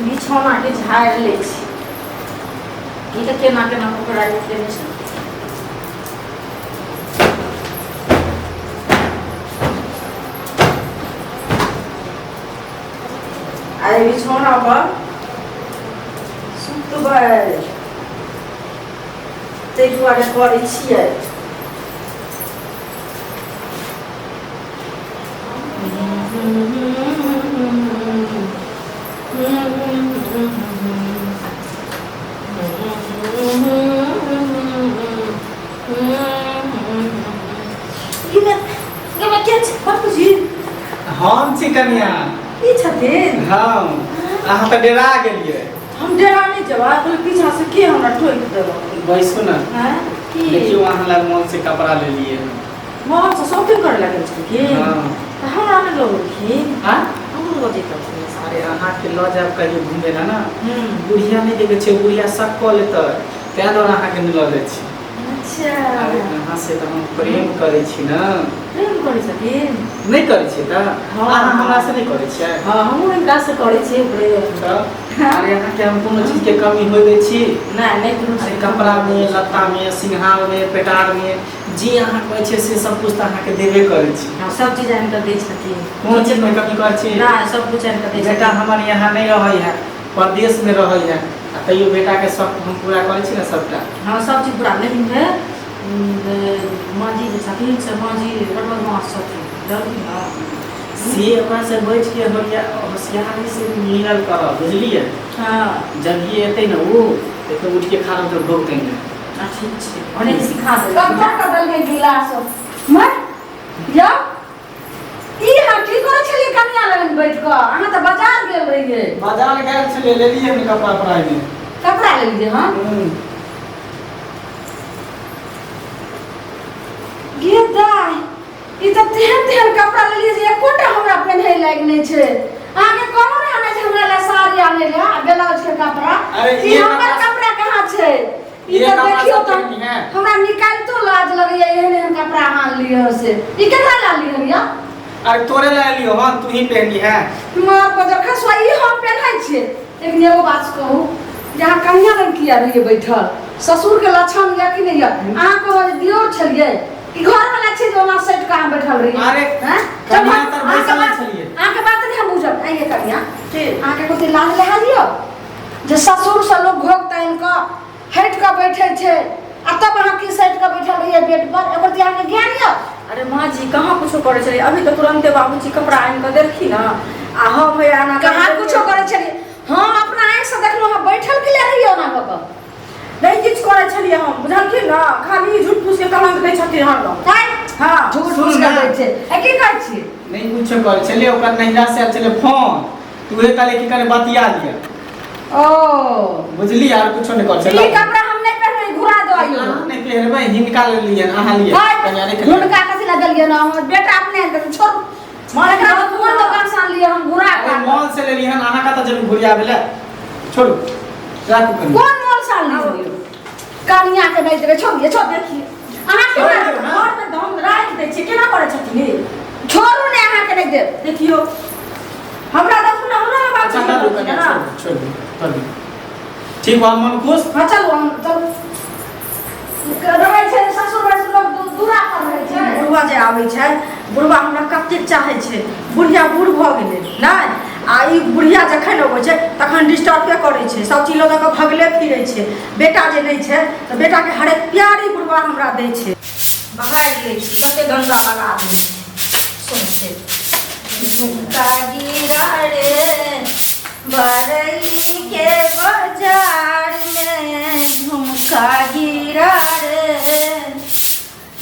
बिछौनाके झाड़ि लै छी। ई तऽ केना केना कऽ कऽ राखि देने छै। आइ बिछौना पर सुतबै, ताहि दुआरे करै छियै। हम छी कनिया। की छथिन? हम। अहाँ तऽ डेरा गेलियै। हम डेरा नहि जेबै। कहलियै पीछा से के हमरा टोकि देलक। बैसू ने। आँय, की? देखियौ, अहाँ लग मॉल से कपड़ा लेलियै। मॉल से शॉपिंग करे लागल छै की? हाँ। तऽ हमरा नहि लगलखिन? आँ? हमरो लऽ जैतथिन। अरे, अहाँके लऽ जायब कहियो घूमे ला ना। बुढ़िया नहि देखै छियै, बुढ़िया शक कऽ लेतै, ताहि दुआरे अहाँके नहि लऽ जाइ छी। अच्छा। अरे, अहाँ से तऽ हम प्रेम करै छी ने। प्रेम करै छथिन? नहि करै छियै तऽ? हाँ। अहाँ हमरा से नहि करै छियै? हँ, हमहूँ हिनका से करै छियै प्रेम। तऽ अरे, अहाँके हम कोनो चीजके कमी होइ दै छी? नहि, नहि कोनो। अरे, कपड़ामे, लत्तामे, सिंघारमे, पेटारमे, जे अहाँ कहै छियै से सब कुछ तऽ अहाँके देबे करै छी। हँ, सब चीज आनि कऽ दै छथिन। कोनो चीजमे कमी करै छी? नहि, सब कुछ आनि कऽ दै बेटा छथिन। हमर यहाँ नहि रहै है, परदेशमे रहै है, आ तैयो बेटाके सब हम पूरा करै छी ने सबटा। हँ, सब चीज पूरा। लेकिन हे, माँ जी जे छथिन से माँ जी बड़ बदमाश छथिन, बुझलखिन ने? से ओकरा से बचि के होशियारी से मिलल करब, बुझलियै? हँ। जब ये एतै ने ओ, तऽ उठि के खाना तऽ भोगतै ने। आ ठीक छै, अनेक सिखा देलखिन। कतऽ कऽ देलियै गिलास मर यौ? ई अहाँ की करै छलियै कनिया लगन बैठ कऽ? अहाँ तऽ बाजार गेल रहियै। बाजार गेल छलियै, लेलियै ने कपड़ा पढ़ाइ मे। कपड़ा लेलियै? हँ। गे दाइ, ई तऽ तेहन तेहन कपड़ा लेलियै जे एकोटा हमरा पेन्है लायक नहि छै। अहाँके कहलहुँ रहए ने जे हमरा लए साड़ी आनै लए आ ब्लाउज के कपड़ा। अरे, ई ई हमर कपड़ा कहाँ छै? ई ये तऽ कपड़ा देखियौ सब तऽ पेन्हनी है। हमरा निकालितो लाज लगैया, एहन एहन कपड़ा अहाँ आनलियै हँ से। ई केकरा लए आनलियै हँ? अरे, तोरे लए लियो हन, तू ही पहनली है। मार बजर खसुआ, ई हम पेन्है छियै? लेकिन एगो बात कहू जे अहाँ कनिया लग किया रहियै बैठल? ससुर के लक्षण यऽ कि नहि यऽ? अहाँ कहब जे दियोर छलियै कि घर वाला छै जे ओना सटि कऽ अहाँ बैठल रहियै? अरे, हैं? कनिया चल, तर अहाँके बैसल नहि बात- छलियै। अहाँके बात नहि हम बुझब। आइये कनिया, की? अहाँके कोती लाज लहा लिअ जे ससुर से लोग घोघ तानि कऽ हटि कऽ बैठै छै, आ तब अहाँ की सटि कऽ बैठल रहियै बेड पर? एकर अहाँके ज्ञान यऽ? अरे माँ जी, कहाँ कुछो करै छलियै? अभी तऽ तुरन्ते बाबूजी कपड़ा आनि कऽ देलखिन हँ आ हम हैया एना कहाँ कुछो करै छलियै? हम अपना आँखि से देखलहुँ, अहाँ बैठल के लिए रहियै ओना कऽ कऽ। नहि किछु करै छलियै हम, बुझलखिन ने? खाली झूठ फूस के कलंक दै छथिन हरदम। आँय? हँ। झूठ सुन फूस ना। के दै छै? ए, की कहै छियै? नहि कुछो करै छलियै, ओकर नैहरा से आयल छलै फोन, तऽ उहे कहलियै कि कनि बतिया लिअ। ओ। बुझलियै? आर कुछो नहि करै ई छलै। कपड़ा हम नहि पहिरबै, घुरा दो आइयो। अहाँ नहि पहिरबै, हिनका लेलियनि, अहाँ लिए। हाय, कनिया राखि लिअ। हुनका कथी लए देलियै ने? हमर बेटा अपने आनि देतै। छोड़ू। माँ, एकरा देखू कोन ना। दोकान से आनलियै? हम घुरा अरे, कऽ मॉल से लेलियै हन, अहाँ कतऽ जेबै घुरिया भेलै? छोड़ू, राखू कनि। कोन मॉल से आनलियै? कनिया के नहि देबै। छोड़ दियै, छोड़। देखिए। अहाँ छोड़ केना दियौ ना। घरमे तऽ हम राखि दै छियै, केना करै छथिन ई? छोड़ू ने, अहाँके नहि देब। देखियौ, हमरा देखू ने, हमरा बात। अच्छा, राखू कनिया, छोड़ू, छोड़ि दियौ, छोड़ि दियौ। ठीक बा, मन खुश? हाँ, चलू, हम चलू। रहै छै ससुर भैंसुर लोग दूरा पर रहै छै। बुढ़वा जे आबै छै, बुढ़वा हमरा कतेक चाहै छै। बुढ़िया बूढ़ भऽ गेलै नहि, आ ई बुढ़िया जखन अबै छै तखन डिस्टर्बे करै छै, सब चीज लऽ दऽ कऽ भगले फिरै छै। बेटा जे नहि छै तऽ बेटाके हरेक प्यारी बुढ़वा हमरा दै छै। बहारि लै छी, कते गन्दा लगा देने छै सौंसे। झुमका गिरा रे बरैली के बाजार में, झुमका गिरा रे,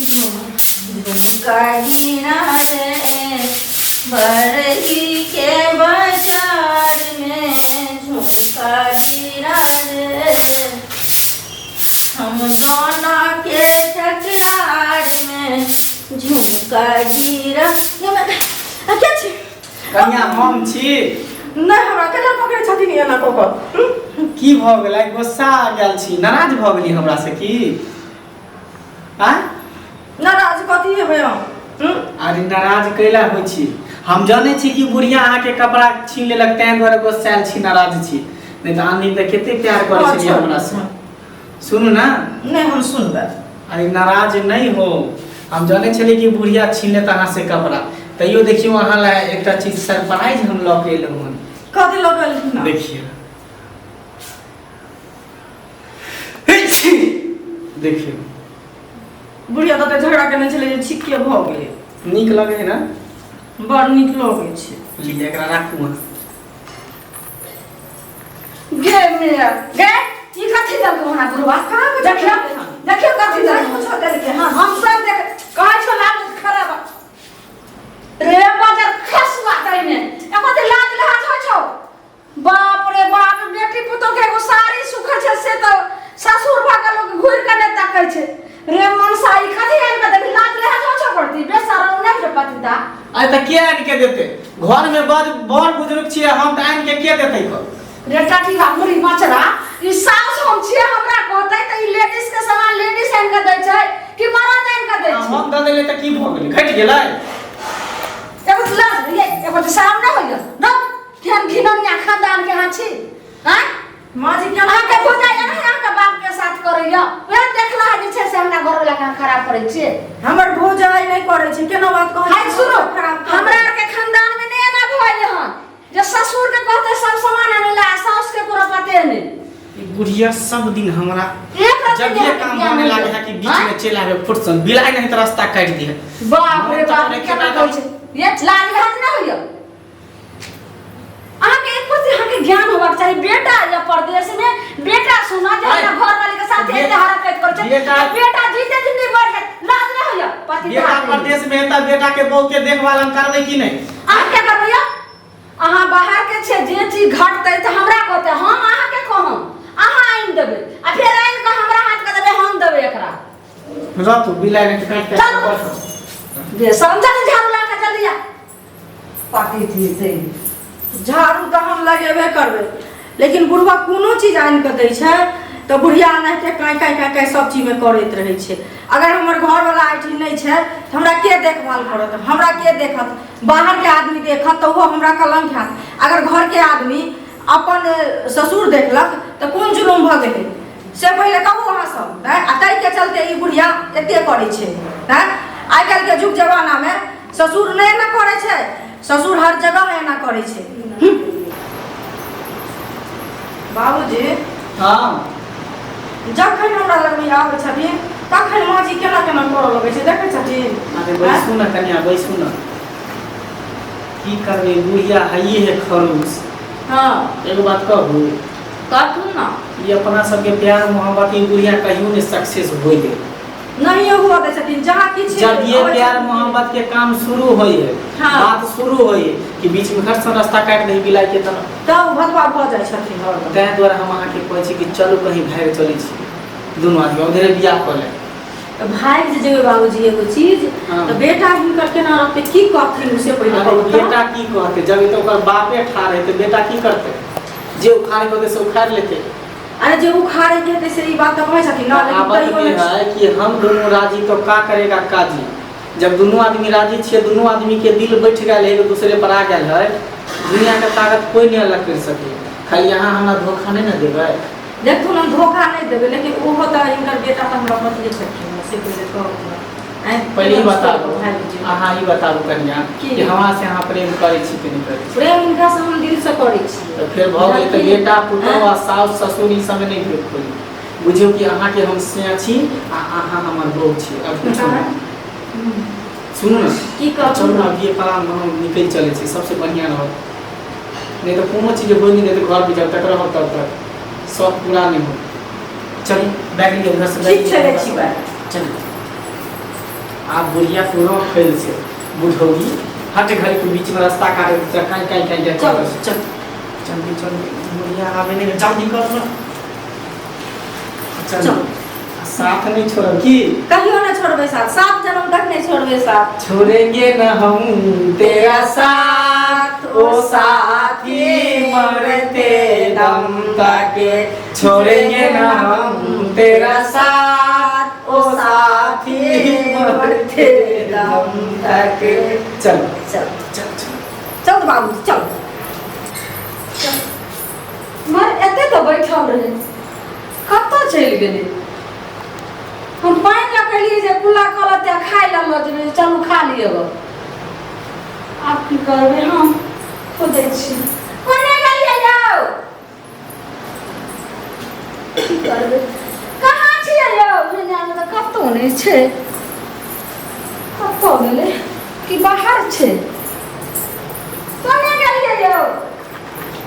झुमका गिरा रे बरैली के बाजार में, झुमका गिरा रे। हम दोनों के टकरार में झुमका गिरा। के छी? कनिया, हम छी। नहि, हमरा केना पकड़ै छथिन एना कऽ कऽ? की भऽ गेलै? गुस्सा आ गेल छी? नाराज भऽ गेली हमरा से की? आ नाराज कथी हेबै हम? अरे, नाराज कैला होइ छी? हम जानै छी कि बुढ़िया अहाँके कपड़ा छीन लेलक ताहि दुआरे गोस्सायल छी नाराज छी नहि तऽ आन दिन तऽ कते प्यार करै हँ, छलियै छोड़ू। हमरा से सुनू ना नहि हम सुनबै अरे नाराज नहि हो हम जानै छलियै कि बुढ़िया छीन लेत अहाँ से कपड़ा तैयो देखियौ अहाँ लए एकटा चीज सरप्राइज हम लऽ के एलहुँ हन कथी लऽ के एलखिन हँ? देखियौ देखियौ बुढ़िया तऽ ओते झगड़ा केने छलै जे छिक्के भऽ गेलै नीक लगै है ना बड़ नीक लगै छै लिअ एकरा राखू अहाँ गे मेरा गे ई कथी देलको हमरा गुरुआ कहाँ कुछो देखियौ देलकै हन? देखियौ कथी नहि देलको कुछो देलकै हँ हम सब देख कहै छौ लाज खराब रे बजर खसुआ तैने एको दिन लाज लहाज होइ छौ बाप रे बाप बेटी पुतोह के एगो साड़ी सुखै छै से तऽ ससुर भऽ के लोक घुरि के नहि तकै छै रे मनसा ई कथी आनि के देलही लाज लहाज होइ छौ करती बेशरम नहि रे पतिता अरे तऽ के आनि के देतै घर में बड़ बड़ बुजुर्ग छियै हम तऽ आनि के के देतै कऽ रे टटिया मुड़ी मचरा ई सास हम छियै हमरा कहतै तऽ ई लेडीज के सामान लेडीज आनि के दै छै कि मरद आनि के दै आ छै हम दऽ देलियै तऽ की भऽ गेलै घटि गेलै एगो तऽ लाज ये एगो तऽ शरम नहि होइए न केहन घिनौनिया खानदान के अहाँ छी आँय माँ जी केना अहाँके भौजाइ एना अहाँके बाप के साथ करैया वएह देखला जे छै से हमरा घरवला के अहाँ खराब करै छियै हमर भौजाइ नहि करै छै केना बात कहै हाय छै? सुनो खराब करै हमरा आरके खानदान में नहि एना भइल हन जे ससुर के कहते सब सामान आने ला साउस के कोनो पते नहीं ई बुढ़िया सब दिन हमरा एक रत्ती जब ये अहाँके काम ज्ञान होने नहि लागे है कि बीच आँय? में चल आवे फुटसन बिलाई नहीं तो रास्ता काट दिए बाप रे मन तऽ बाप करै केना केना कहै छै ये लाज लहाज नहि होइया अहाँके एक प्रति अहाँके ज्ञान होबाक चाही बेटा या परदेश में बेटा सुना जे अरे, हमरा घर वाले के साथ एते हरकत करै छै बेटा- आ बेटा जीते जिंदगी मर जायत लाज नहि होइया पति बेटा परदेश में है बेटा के बहू के देखभाल हम करबै कि नहीं अहाँ क्या करबै यौ? अहाँ बाहर के छियै जे चीज घटतै तऽ हमरा कहतै हम अहाँके कहम अहाँ आनि देबै आ फेर आनि कऽ हमरा हाथ के देबै हम देबै एकरा रह तू बिलाई नहीं काट चलू। काट बे समझा ने झाड़ू ला के जल्दी आ पति जीते झाड़ू तऽ हम लगेबे करबै लेकिन बुढ़वा कोनो चीज आनि कऽ दै छै तऽ बुढ़िया एनाहिते काँय काँय काँय काँय सब चीजमे करैत रहै छै अगर हमर घरवला एहिठाम नहि छै तऽ हमरा के देखभाल करत हमरा के देखत बाहरके आदमी देखत तऽ ओहो हमरा कलंक हैत अगर घरके आदमी अपन ससुर देखलक तऽ कोन जुलुम भऽ गेलै से पहिले कहू अहाँ सब आँय आ ताहिके चलते ई बुढ़िया एते करै छै आँय आइ काल्हिके युग जमानामे ससुर नहि एना करै छै ससुर हर जगह एना करै छै बाबूजी हाँ जखन हमरा लगमे आबै छथिन तखन माँजी केना केना करऽ लगै छै देखै छथिन अरे बैसू ना कनिया बैसू ना की करबै बुढ़िया हइए है खड़ूस हँ एगो बात कहू कहथुन ना ई अपना सबके प्यार मोहब्बत ई बुढ़िया कहियो नहीं सक्सेस होई दे नहीं हुआ दै छथिन जहाँ किछु जब ये अबै प्यार छथिन। मोहब्बत के काम शुरू होई है हाँ। बात शुरू होई है कि बीच में घर से रास्ता काट दही बिलाई के तरह तब भदवा भऽ जाइ छथिन हरदम ताहि दुआरे हम अहाँके कहै छी कि चलू कहीं भागि चलै छी दुनू आदमी उधरे बियाह कऽ ले तऽ भागि जे जेबै बाबूजी एगो चीज हाँ। तऽ बेटा हिनकर केना रहतै की कहथिन से पहिले अरे कहू तऽ। बेटा की कहतै जब तऽ ओकर बापे ठाढ़ हेतै बेटा की करतै जे उखाड़े होतै से उखाड़ि लेतै अरे जे उखाड़े के हेतै से ई बात तऽ कहै छथिन ना लेकिन कहावत तैयो भी नहि है कि हम दोनों राजी तो का करेगा काजी जब दोनों आदमी राजी छियै दोनों आदमी के दिल बैठ गेल है एक दूसरे पर आ गेल है दुनिया के ताकत कोई नहीं अलग कर सके खाली यहाँ हमरा धोखा नहीं ना देबै देखथुन हम धोखा नहि देबै लेकिन ओहो तऽ हिनकर बेटा तऽ हमरा पतिए छथिन से पहिले कहू आँय, पहिले ई बताबू भागि जेबै। अहाँ ई बताबू कनिया की? कि हमरा से अहाँ प्रेम करै छी कि नहि करै छी प्रेम हिनका से हम दिल से करै छियै तऽ फेर भऽ गेल तऽ बेटा पुतोह आ साउस ससुर ई सबमे नहि भेद खोली बुझियौ कि अहाँके हम सिया छी आ अहाँ हमर बहू छी अब किछु नहि सुनू ने की कहू चलू ने अभिये प्लान बनाउ निकलि चलै छी सबसे बढ़िआँ रहत नहि तऽ कोनो चीज होइ नहि देत घरमे जब तक रहब तब तक शौक पूरा नहि होत चलू बैग लिअ उधर से बैग ठीक छै लिअ। लै छी बैग। चलू आब बुढ़िया पूरा फैल छै बुढ़ौरी हट घर के बीच में रास्ता काटे छै काई काई काई काई चल चल जल्दी चल बुढ़िया आबे नहीं जल्दी कर ना चल चल। साथ नहीं छोड़ब की कहियो नहि छोड़बै साथ सात जन्म तक नहि छोड़बै साथ छोड़ेंगे न हम तेरा साथ ओ साथी मरते दम तक छोड़ेंगे न हम तेरा साथ ओ साथी मरते दम तक चल चल चल चल चल बाबू चल। मर एते तऽ बैठल रहै, कतऽ चलि गेलै? हम पानि लऽ कऽ एलियै जे कुल्ला कऽ लेतै आ खाय लए लऽ जेबै। चलू खा लिअ गऽ। आब की करबै हम? खोजै छी। कोने गेलियै यौ? की करबै? कहाँ छियै यौ? दुनियामे तऽ कतहु नहि छै। कतऽ गेलै? कि बाहर छै? कोने गेलियै यौ?